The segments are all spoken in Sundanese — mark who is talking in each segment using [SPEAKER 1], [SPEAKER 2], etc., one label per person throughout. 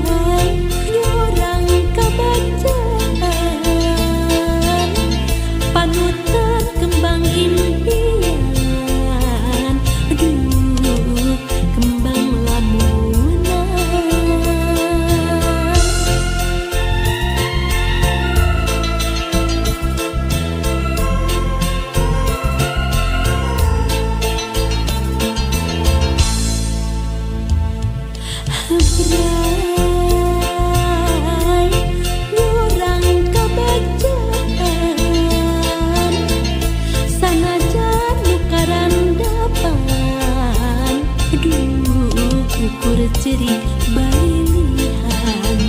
[SPEAKER 1] Habrai nyorang kabacaan, panutan kembang impian, aduh kembang lamunan. Habrai nyorang kabacaan, sanajan nu karandapan, aduh ukur cerik balilihan.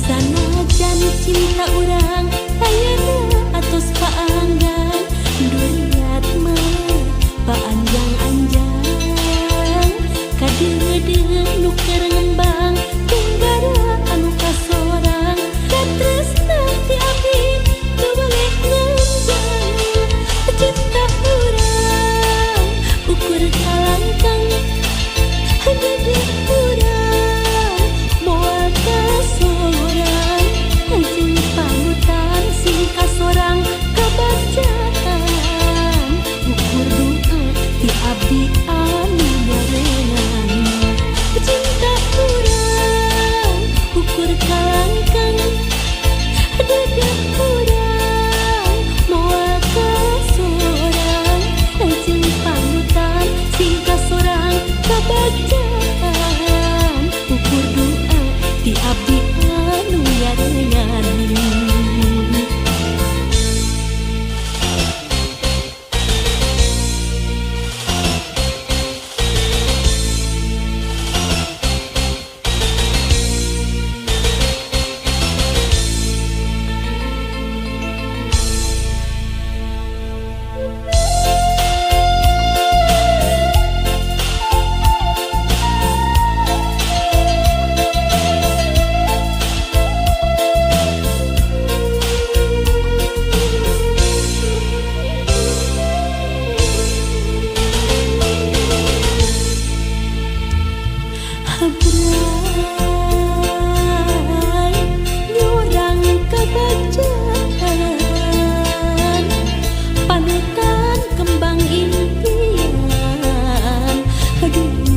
[SPEAKER 1] Sanajan cinta urang ayeuna atos paanggang, duriat mah paanjang-anjang, kadeudeuh nu keur ngembang tenggara anu kasorang, katresna ti abdi teu boleh nganjang. Cinta urang ukur kalangkang, dedeh urang moal kasorang, jeung panutan sing kasorang kabacaan, ukur doa ti abdi anu nyarengan. Cinta urang ukur kalangkang, dedeh urang moal kasorang, jeung panutan sing kasorang kabacaan, ukur doa ti abdi anu nyarengan. Habrai nyorang kabacaan, panutan kembang impian, aduh.